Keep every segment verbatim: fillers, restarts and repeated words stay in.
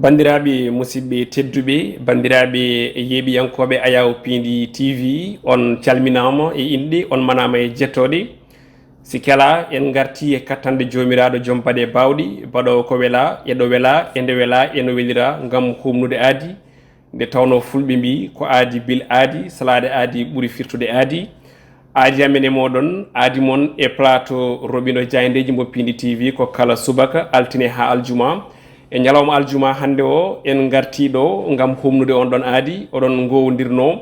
Banndiraaɓe musidɓe tedduɓe, banndiraaɓe yeeɓiyankooɓe Ayaw Piindi T V, on calminaama e inɗe, on manaama e jettooɗe. Si kala en ngartii e kattande Joomiraaɗo Joom Baɗe Baawɗi, baɗoowo ko welaa, e ɗo welaa, e nde welaa, e no welira, ngam humnude aadi. Nde tawnoo Fulɓe mbii, ko aadi bil aadi, salaade aadi ɓuri firtude aadi. Aadi amen e mooɗon, aadi mon e plateau Roɓindo Jaayndeeji mo Piindi T V ko kala subaka, altine haa aljuma. E ñalawma aljuma hannde o, en ngartii ɗo ngam humnude on ɗon aadi, oɗon ngoowondirnoo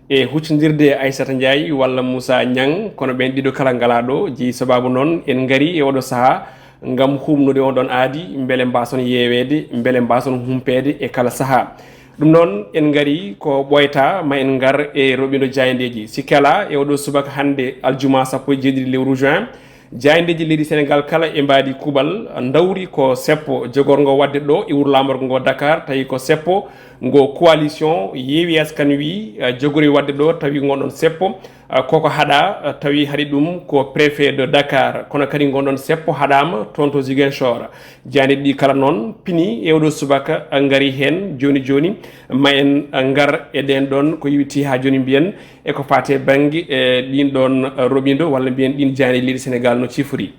e huccondirde e Aissata Ndiaye walla Moussa Niang, kono ɓeen ɗiɗo kala ngalaa ɗo, jeyi sabaabu noon en ngarii e oɗo sahaa ngam humnude on ɗon aadi, mbele mbaason yeeweede, mbele mbaason humpeede e kala sahaa. Ɗum noon, en ngarii ko ɓooyta, ma en ngar e Roɓindo Jaayndeeji. Si kala e oɗo subaka hannde, aljuma sappo e jeeɗiɗi lewru juin, jaayndeeji leydi Senegaal kala e mbaadi kuuɓal ndawri ko seppo jogorngo waɗde ɗo e wuro laamorgo ngo Dakar, tawi ko seppo ngo coalition Yewwi Askan Wi, eh, jogori waɗde ɗo, tawi ngon ɗon seppo, eh, koko haɗa, eh, tawi haɗi ɗum ko préfet de Dakar, kono kadi ngon ɗon seppo haɗaama toon to Ziguinchor. Jaayndeeji ɗi kala noon pini e oɗo subaka, eh, ngari heen jooni jooni, ma en, eh, ngar e ɗeen ɗon ko yowiti haa jooni mbiyen e ko faati e bannge, eh, ɗin ɗon, eh, Roɓindo walla mbiyen ɗin jaayndeeji leydi Senegaal no cifori.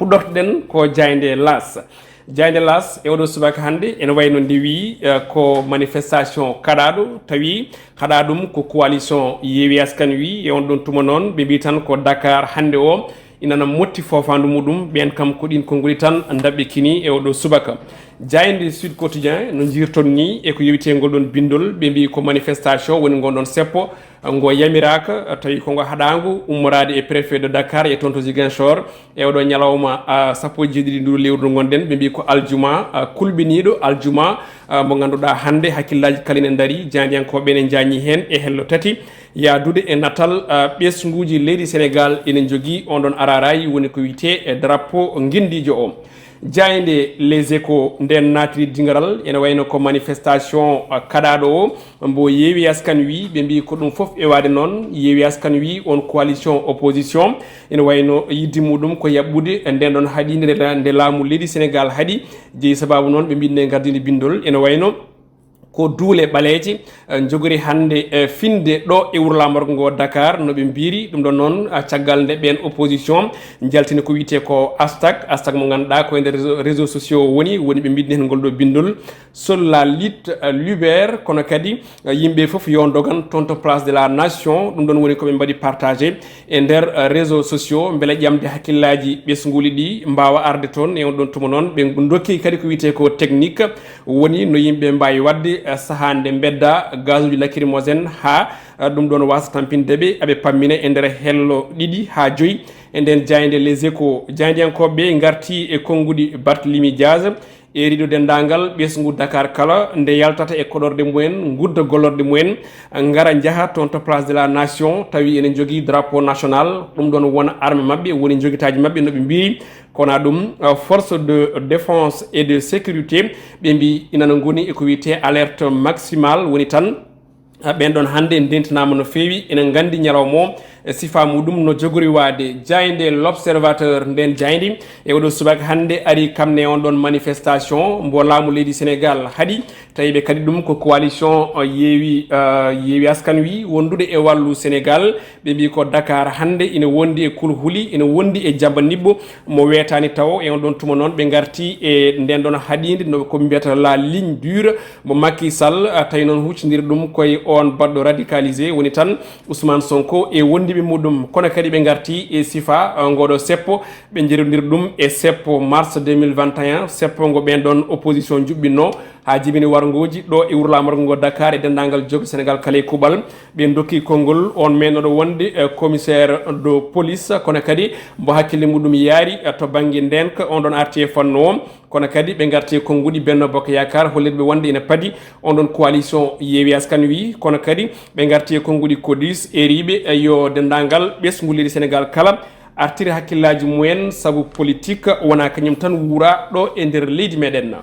Puɗɗortoɗen ko jaaynde L'As. Jaaynde L'As e oɗo subaka hannde ene wayno nde wii, eh, ko manifestation kaɗaaɗo, tawi haɗa ɗum ko coalition Yewwi Askan Wi. E on ɗon tuma noon ɓe mbii tan ko Dakar hannde o ina na motti foofaandu muɗum, ɓeen kam ko ɗin konguɗi tan ndaɓɓe kini e oɗo subaka. Jaaynde Sud Quotidien no njirton ni e ko yowiti e ngol ɗon binndol, ɓe mbii ko manifestation woni ngon ɗon seppo, ngo yamiraaka, tawi ko ngo haɗaango ummoraade e préfet de Dakar e toon to Ziguinchor. E oɗo ñalawma, a, sappo e jeeɗiɗi ndu lewru ndu ngonɗen, ɓe mbii ko aljuma, a, kulɓiniiɗo, aljuma, a, mo ngannduɗaa hannde hakkillaaji kala ene ndarii, jaayndiyankooɓe ene njaññi heen e hello tati, yahdude e natal, a, ɓesnguuji leydi Senegaal ene njogii on ɗon ararayi woni ko wiyetee e drapeau ngenndiijo o. Jaaynde Les Échos nden naatiri dingaral, ene wayno ko manifestation, a, kaɗaaɗo o, mbo Yewwi Askan Wi, ɓe mbii ko ɗum fof ewaade noon. Yewwi Askan Wi, on coalition opposition, ene wayno yidde muɗum ko yaɓɓude nden ɗon haɗiinde nde la-, nde laamu leydi Senegaal haɗi. Jeyi sabaabu noon ɓe mbii nde ngardinde binndol, ene wayno ko duule ɓaleeje, eh, njogori hannde, eh, finde ɗo e wuro laamorgo ngo Dakar, no ɓe mbiiri ɗum ɗon noon, ah, caggal nde ɓeen opposition njaltini ko wiyetee ko hashtag, hashtag mo ngannduɗaa ko e nder réseau, réseaux sociaux woni, woni ɓe mbiɗni heen ngol ɗo binndol, Seule la lutte, euh, libère, kono kadi, euh, yimɓe fof yo ndogan toon to Place de la Nation. Ɗum ɗon woni ko ɓe mbaɗi partagé e nder, euh, réseaux sociaux, mbele ƴamde hakkillaaji ɓesnguuli ɗi mbaawa arde toon. E on ɗon tuma noon, ɓe ndokki kadi ko wiyetee ko technique, woni no yimɓe mbaawi waɗde, euh, sahaa nde mbedda gazuuji lacrymogène haa, euh, ɗum ɗon waasa tampinde ɓe, aɓe pammina e nder hello ɗiɗi haa joyi. E nden jaaynde Les Échos, jaayndiyankooɓe ɓe ngarti e konnguɗi Barthélémy Dias, eeriiɗo denndaangal ɓesngu Dakar kala nde yaltata e koɗorɗe mumen, ngudda gollorɗe mumen, ngara njaha toon to Place de la Nation, tawi ene njogii drapeau national, ɗum ɗon wona arme maɓɓe, woni njogitaaji maɓɓe no ɓe mbiyi, kono ɗum, uh, force de défense et de sécurité, ɓe mbi inana ngoni e ko wiyetee alerte maximale, woni tan, ah, ɓeen ɗon hannde ndentinaama no feewi, ene nganndi ñalawma o, e sifa muɗum no jogori waade. Jaaynde L'Observateur nden jaaynde e oɗo subaka hannde ari kam ne on ɗon manifestation mbo laamu leydi Senegaal haɗi, tawi ɓe kadi ɗum ko coalition, uh, Yeewi, uh, Yeewi Askan Wi wondude e wallu Senegaal. Ɓe mbii ko Dakar hannde ina wondi e kulhuli, ina wondi e jamba niɓɓo mo weetaani tawo. E on ɗon tuma noon ɓe ngarti e nden ɗon haɗiinde no ko mbiyata la ligne dure mo Macky Sall, ah, tawi noon huccondiri ɗum koye on baɗɗo radicalisé woni tan Ousmane Sonko e wondiɓe muɗum. Kono kadi ɓe ngarti e sifa, ah, ngoɗo seppo, ɓe njerodiri ɗum e seppo mars deux mille vingt et un, seppo ngo ɓeen ɗon opposition juɓɓinno haa jibini warngooji ɗo e wuro laamorgo ngo Dakar e denndaangal jogo Senegaal kala e kuuɓal. Ɓe ndokki konngol on meenooɗo wonde, eh, commissaire de police, kono kadi mbo hakkille muɗum yaari, eh, to bannge ndeenka, on ɗon arti e fannu o. Kono kadi ɓe ngarti e konnguɗi Benno Bokk Yaakaar, hollirɓe wonde ina padi on ɗon coalition Yeewi Askan Wi. Kono kadi ɓe ngarti e konnguɗi CODIS, eeriiɓe, eh, yo denndaangal ɓesngu leydi Senegaal kala artiri hakkillaaji mumen, sabu politique wonaa kañum tan wuura ɗo e nder leydi meɗen.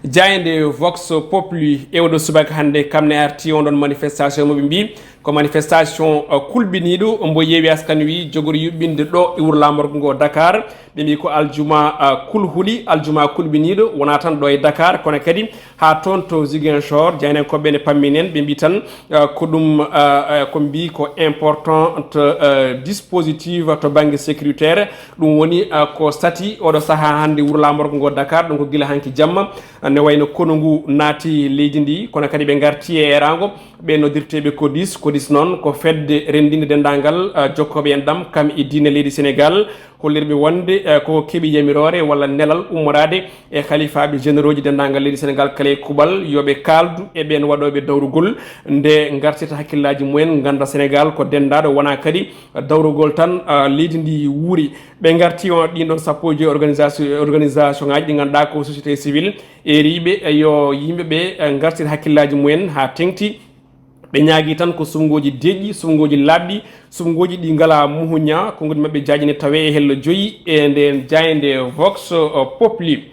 Jaaynde Vox Populi e oɗo subaka hannde, kam ne arti on ɗon manifestation mo ɓe mbii Ko manifestation, uh, kulɓiniiɗo mbo Yewwi Askan Wi jogori yuɓɓinde ɗo e wuro laamorgo ngo Dakar. Ɓe mbi ko aljuma, uh, kulhuli, aljuma kulɓiniiɗo, wonaa tan ɗo e Dakar, kono kadi haa toon to Ziguinchor, jaynankooɓe ne pamminen, ɓe mbi tan, uh, ko ɗum, uh, uh, ko mbi ko important, uh, dispositif to bannge sécuritaire. Ɗum woni, uh, ko sati oɗo sahaa hannde wuro laamorgo ngo Dakar, ɗum ko gila hanki jamma, uh, ne wayno konu ngu naati leydi ndi, kono kadi ɓe ngarti e eraango. Ɓe noddirteeɓe kodis, kodis noon ko fedde renndinde denndaangal, eh, jokkooɓe enɗam kam e diine leydi Senegaal, hollirɓe wonde, eh, ko keɓi yamiroore walla nelal ummoraade e halifaaɓe généraux ji denndaangal leydi Senegaal kala e kuuɓal, yo ɓe kaaldu e ɓeen waɗooɓe dawrugol, nde ngartirta hakkillaaji mumen, ngannda Senegaal ko denndaaɗo, wonaa kadi dawrugol tan, eh, leydi ndi wuuri. Ɓe ngarti on ɗiin ɗoon sappo e joyi organisation, organisation ŋaaji ɗi ngannduɗaa ko société civile, eeriiɓe, eh, yo yimɓe ɓe, eh, ngartir hakkillaaji mumen haa teŋti. Ɓe ñaagii tan ko suɓngooji deƴƴi, suɓngooji laaɓɗi, suɓngooji ɗi ngalaa muhuña, konguɗi maɓɓe jaajini tawee e hello joyi e ndeen jaaynde Vox, eh, Populi.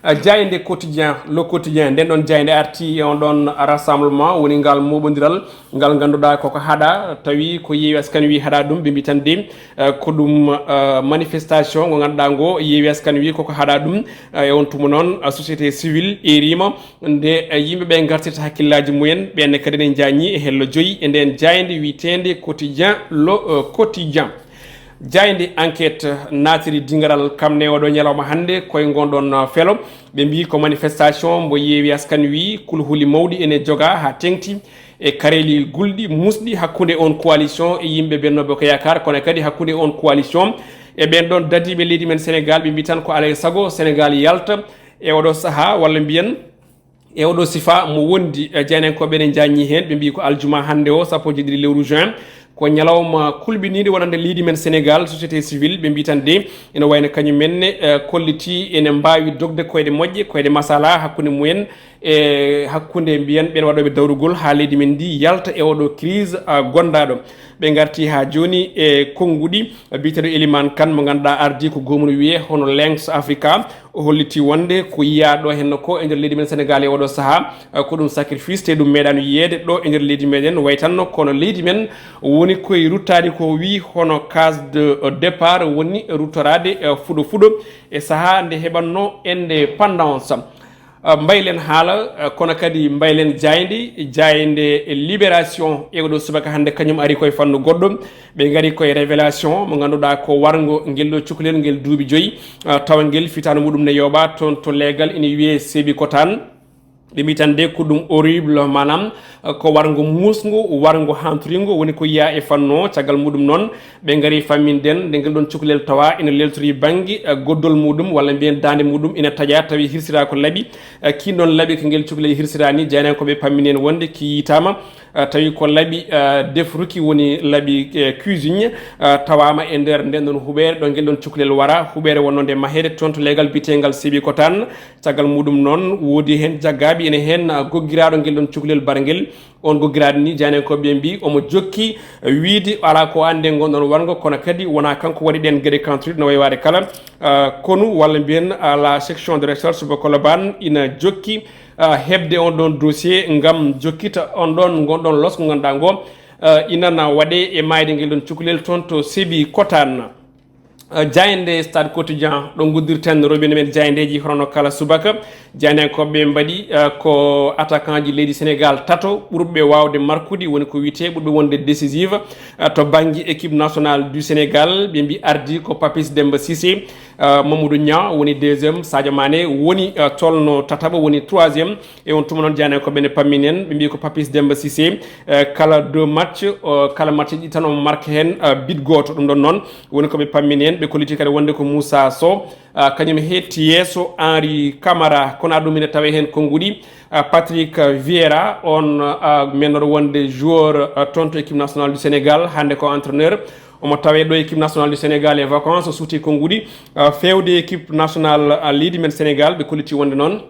Eh, jaaynde Quotidien, Le Quotidien, nden ɗoon jaaynde arti e on ɗoon rassemblement, woni ngal mooɓondiral ngal ngannduɗaa koko haɗa, tawi ko Yewwi Askan Wi haɗa ɗum, ɓe mbi tan de, eh, ko ɗum, eh, manifestation ngo ngannduɗaa ngo Yewwi Askan Wi koko haɗa ɗum, eh, e on tuma noon, eh, société civile eeriima. Nde, eh, yimɓe ɓe ngartirta hakkillaaji mumen, ɓenne kadi ne njaññi e hello joyi e ndeen jaaynde wiyeteende Quotidien, Le, eh, Quotidien. Jaaynde Enquête naatiri dingaral kam ne oɗo ñalawma hannde koye ngon ɗon, eh, felo. Ɓe mbii ko manifestation mbo Yewwi Askan Wi kulhuli mawɗi ene joga haa teŋti e kareeli gulɗi musɗi hakkunde on coalition e yimɓe Benno Bokk Yaakaar, kono kadi hakkunde on coalition e ɓeen ɗon dadiiɓe leydi men Senegaal. Ɓe mbii tan ko alaa e sago Senegaal yalta e oɗo sahaa, walla mbiyen e oɗo sifa mo wondi, eh, jaynankooɓe ne njaññi heen. Ɓe mbii ko aljuma hannde o, sappo e jeeɗiɗi lewru juin, ko ñalawma kulɓiniiɗo wonande leydi men Senegaal, société civile, ɓe mbii tan de, ene wayno kañum en ne, eh, kolliti ene mbaawi dogde koyɗe moƴƴe, koyɗe masala hakkunde mumen e hakkunde mbiyen ɓeen waɗooɓe dawrugol haa leydi men ndi yalta e oɗo crise, ah, gondaaɗo. Ɓe ngarti haa jooni e konnguɗi biyeteeɗo Eliman Kan mo ngannduɗaa ardii ko goomu no wiyee hono Links Africa. O holliti wonde ko yiyaa ɗo henno ko e nder leydi men Senegaal e oɗo sahaa, eh, ko ɗum sacrifice, te ɗum meeɗaano yiyeede ɗo e nder leydi meɗen. Way tan no kono leydi men woni koye ruttaade ko wii hono case de, eh, départ woni ruttoraade, eh, fuɗo fuɗo e sahaa nde heɓanno indépendance. Eh, mbaylen haala, eh, kono kadi mbaylen jaaynde, jaaynde Libération e oɗo subaka hannde kañum ari koye fannu goɗɗo. Ɓe ngari koye révélation mo ngannduɗaa ko warngo ngel ɗo cukalel ngel duuɓi joyi, ah, tawa ngel fitaandu muɗum ne yooɓa toon to leegal ina wiyee Sebi Kotaan. Ɓe mbii tan de ko ɗum horrible, maanaam, ah, ko warngo muusngo, warngo hantoringo woni ko yiyaa e fannu o. Caggal muɗum noon, ɓe ngari famminden nde ngel ɗon cukalel tawa ina leltori bannge, ah, goddol muɗum walla mbiyen daande muɗum ina taƴa tawi hirsiraa ko laɓi. Ah, kiin ɗon laɓi ko ngel cukalel hirsiraa ni, jaynankooɓe pammini en wonde ki yiytaama. Ah, tawi ko laɓi, ah, defruki woni laɓi, eh, cuisine, ah, tawaama e nder nden ɗon huɓeere ɗo ngel ɗon cukalel wara, huɓeere wonnoo nde maheede toon to leegal biyeteengal Sebi Kotaan. Caggal muɗum noon, woodi heen jaggaaɓe ene heen, ah, goggiraaɗo ngel ɗon cukalel barngel. On goggiraaɗo ni, jaynankooɓe mbii omo jokki, eh, wiide alaa ko anndi e ngon ɗon warngo, kono kadi wonaa kanko waɗi ɗeen geɗe kantuɗi no wayi waade kala. Ah, konu walla mbiyen, ah, la section de recherche mo Colobane ina jokki, ah, heɓde on ɗon dossier ngam jokkita on ɗon, ngon ɗon los ko ngannduɗaa ngo, ah, ina na waɗe e maayde ngel ɗon cukalel toon to Sebi Kotaan. Ah, jaaynde Stade Quotidien, ɗo nguddirten robinet men jaayndeeji hono kala subaka. Jaayndankooɓe mbaɗi, ah, ko attaquant ji leydi Senegaal tato ɓurɓe waawde markude, woni ko wiyetee ɓurɓe wonde décisive, ah, to bannge équipe nationale du Sénégal. Ɓe mbii ardii ko Papis Demba Cissé, ah, Mamadou Niang woni deuxième, Sadio Mané woni, ah, tolno tataɓo, woni troisième. E on tuma noon, jaayndankooɓe ne pammini en, ɓe mbii ko Papis Demba Cissé, eh, kala deux match, o, kala match ɗi tan omo marque heen, eh, but gooto. Ɗum ɗon noon woni ko ɓe pammini en. Ɓe kolliti kadi wonde ko Moussa Sow, ah, kañum hetti yeeso Henri Camara. Kono ɗum ina tawee heen konnguɗi, ah, Patrick Vieira, on, ah, mennoɗo wonde joueur, ah, toon to équipe nationale du Sénégal, hannde ko entraîneur. Omo tawee ɗo équipe nationale du Sénégal e vacances, o suuti konnguɗi, ah, feewde équipe nationale, ah, leydi men Sénégal. Ɓe kolliti wonde noon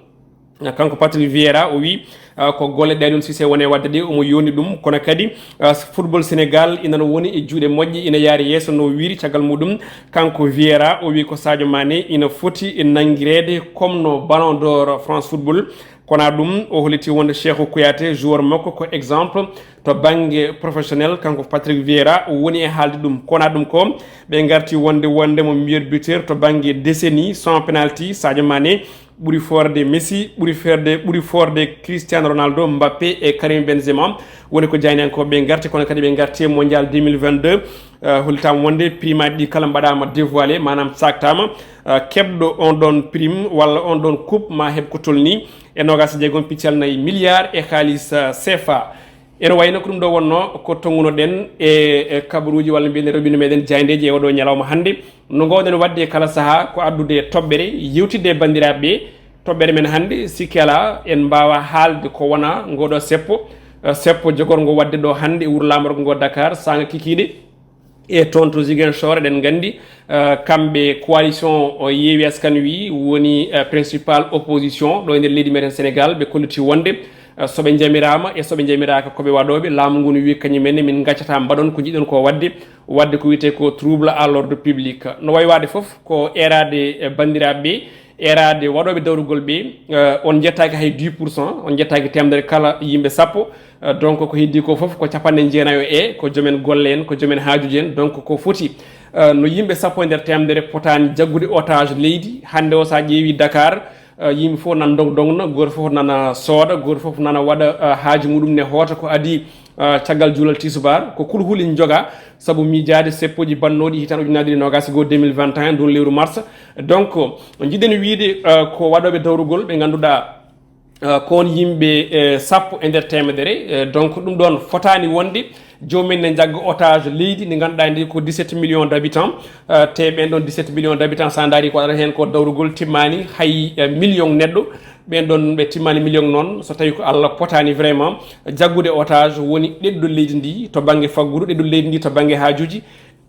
Kanko Patrick Vieira o wi, ah, ko golle ɗe Aliou Cissé woni e waɗde ɗe, omo yoni ɗum, kono kadi, ah, football Sénégal ina no woni e juuɗe moƴƴe, ina yaari yeeso no wiiri. Caggal muɗum, kanko Vieira o wi ko Sadio Mané ina foti nanngireede comme no Ballon d'Or France Football. Kono ɗum, o holliti wonde Cheikhou Kouyaté, joueur makko, ko exemple to bannge professionnel. Kanko Patrick Vieira o woni e haalde ɗum. Kono ɗum ko ɓe ngarti wonde, wonde mo meilleur buteur to bannge décennie sans penalty. Sadio Mané ɓuri forde Messi, ɓuri ferde, ɓuri forde Cristiano Ronaldo, Mbappé e Karim Benzema. Woni ko jayniyankooɓe ɓe ngarti, kono kadi ɓe ngarti e Mondial deux mille vingt-deux. Eh, hollitaama wonde prime aji ɗi kala mbaɗaama dévoilé, maanaam saaktaama. Eh, keɓɗo on ɗon prime walla on ɗon coupe ma heɓ ko tolni e noogaas e jeegom piccal nayi milliard e haalis, eh, C F A. Ene wayno ko ɗum ɗo wonno ko tonngunoɗen e, e kabaruuji walla mbiyen e roɓɓinɗo meɗen jaayndeeji e oɗo ñalawma hannde. No ngoowɗen waɗde e kala sahaa ko addude toɓɓere, yewtidde e banndiraaɓe ɓe. Toɓɓere men hannde, sikki alaa, en mbaawa haalde ko wona ngooɗo seppo, eh, seppo jogorngo waɗde ɗo hannde e wuro laamorgo ngo Dakar, saanga kikiiɗe. E toon to Ziguinchor, eɗen nganndi, eh, kamɓe coalition o Yewwi Askan Wi woni, eh, principal opposition ɗo e nder leydi meɗen Sénégal. Ɓe kolliti wonde, eh, so ɓe njamiraama e so ɓe njamiraaka ko ɓe waɗooɓe. Laamu ngu no wi kañum en ne min ngaccata mbaɗon ko njiɗɗon ko waɗde, waɗde ko wiyetee ko trouble à l'ordre public. No wayi waɗde fof ko eeraade, eh, banndiraaɓe ɓe, eeraade waɗooɓe dawrugol ɓe, eh, on njettaaki hay dix pour cent, on njettaaki teemedere kala yimɓe sappo. Eh, donc ko heddi ko fof ko capanɗe jeenayo e ko joomen golle en, ko joomen haajuji en. Donc ko foti, eh, no yimɓe sappo e nder teemedere potaani jaggude otage leydi. Hannde o, so a ƴeewi Dakar, eh, yimɓe fof nan dog dogna, gooto fof nana sooda, gooto fof nana waɗa, eh, haaju muɗum ne hoota ko adii, eh, caggal juulal tisubaar. Ko kulhuli joga sabu miijaade seppoji bannooɗi hitaande ujunaaji ɗiɗi e noogaas e goo, deux mille vingt et un, ndun lewru mars. Donc, njiɗen wiyde, eh, ko waɗooɓe dawrugol ɓe ngannduɗaa, eh, ko on yimɓe, eh, sappo e nder teemedere. Eh, donc, ɗum ɗoon fotaani wonde joomum en ne njagga otage leydi ndi ngannduɗaa ndi ko dix-sept millions d'habitants. Eh, te ɓeen ɗoon dix-sept millions d'habitants, so a ndaari ko waɗata heen ko dawrugol timmaani hay, eh, million neɗɗo. Ɓeen ɗoon ɓe timmaani million noon, so tawi ko Allah potaani vraiment jaggude otage, woni ɗeɗɗo leydi ndi to bannge faggudu, ɗeɗɗo leydi ndi to bannge haajuuji,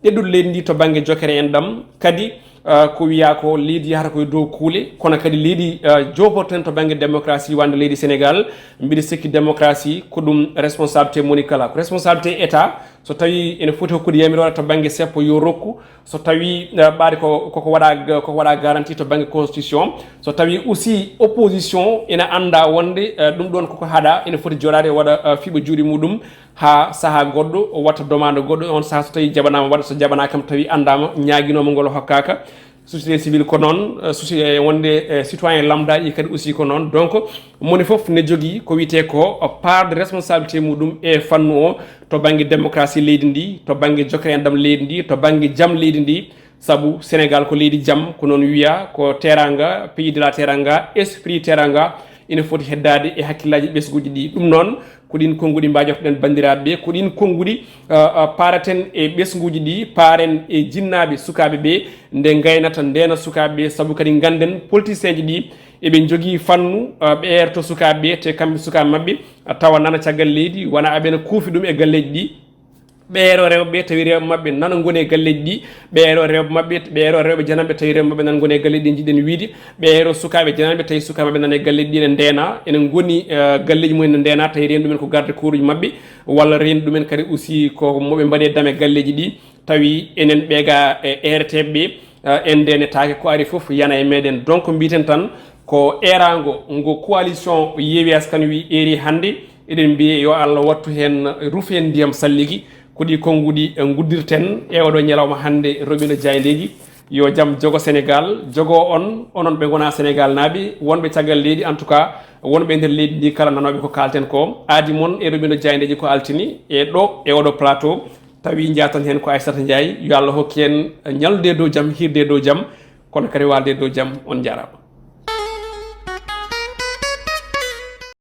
ɗeɗɗo leydi ndi to bannge jokere en ɗam. Kadi, eh, ko wiyaa ko leydi yahata koye dow kuule, kono kadi leydi, eh, jooporten to bannge démocratie wande leydi Sénégal. Mbiɗa sikki démocratie ko ɗum responsabilité moni kala, ko responsabilité État. So tawi ene foti hokkude yamiroore to bannge seppo yo rokku, so tawi, eh, ɓaade ko, koko waɗa, koko waɗa garantie to bannge constitution, so tawi aussi opposition ina annda wonde, eh, ɗum ɗoon koko haɗa, ene foti joɗaade waɗa, eh, fiɓa juuɗe muɗum haa sahaa goɗɗo, o watta demande goɗɗo, on sahaa so tawi jaɓanaama waɗa, so jaɓanaaka kam tawi anndaama, ñaaginoomo ngol hokkaaka. Société civile ko noon, eh, soci-, eh, wonde, eh, citoyen lambda ji kadi aussi ko noon. Donc, moni fof ne jogii ko wiyetee ko part de responsabilité muɗum e fannu o, to bannge démocratie leydi ndi, to bannge jokere en ɗam leydi ndi, to bannge jam leydi ndi. Sabu Sénégal ko leydi jam, ko noon wiyaa, ko teranga, pays de la teranga, esprit teranga, ina foti heddaade e hakkillaaji ɓesnguuji ɗi. Ɗum noon, ko ɗiin konnguɗi mbaajotoɗen banndiraaɓe ɓe, ko ɗiin konnguɗi, ah, ah, paaraten e ɓesnguuji ɗi, paaren e jinnaaɓe sukaaɓe ɓe, nde ngaynata ndeena sukaaɓe ɓe, sabu kadi ngannden politicienji ɗi, eɓe njogii fannu, ah, ɓe eerto sukaaɓe ɓe, te kamɓe sukaaɓe maɓɓe, ah, tawa nana caggal leydi, wona aɓe na kuufi ɗum e galleeji ɗi. Ɓeero rewɓe tawi rewɓe maɓɓe nana ngoni e galleeji ɗi, ɓeero rewɓe maɓɓe, ɓeero rewɓe jananɓe tawi rewɓe maɓɓe nana ngoni e galleeji ɗi, njiɗen wiide, ɓeero sukaaɓe jananɓe tawi sukaaɓe maɓɓe nana e galleeji ɗi ene ndeena, ene ngoni, eh, galleeji mumen ene ndeena, tawi reeni ɗumen ko garde corps uji maɓɓe, walla reeni ɗumen kadi aussi ko moɓe mbaɗe dame galleeji ɗi, tawi enen ɓeega e eereteeɓe ɓe, eh, en ndenetaake, ko ari fof yana e meɗen. Donc mbiten tan ko eeraango ngo coalition Yewwi Askan Wi eeri hannde, eɗen mbiya yo Allah wattu heen, rufu heen ndiyam salligi. Ko ɗi konnguɗi, eh, nguddirten e oɗo ñalawma hannde, roɓino jaayndeeji. Yo jam jogo Sénégal, jogo on, onon ɓe ngonaa Sénégal naaɓe, wonɓe caggal leydi, en tout cas, wonɓe e nder leydi ndi kala nanooɓe ko kaalten ko. Aadi mon e roɓino jaayndeeji ko altini, e ɗo, e oɗo plateau, tawi njaatan heen ko Aissata Ndiaye. Yo Allah hokku en ñallude e dow jam, hiirde e dow jam, kono kadi waalde e dow jam. On njaaraama.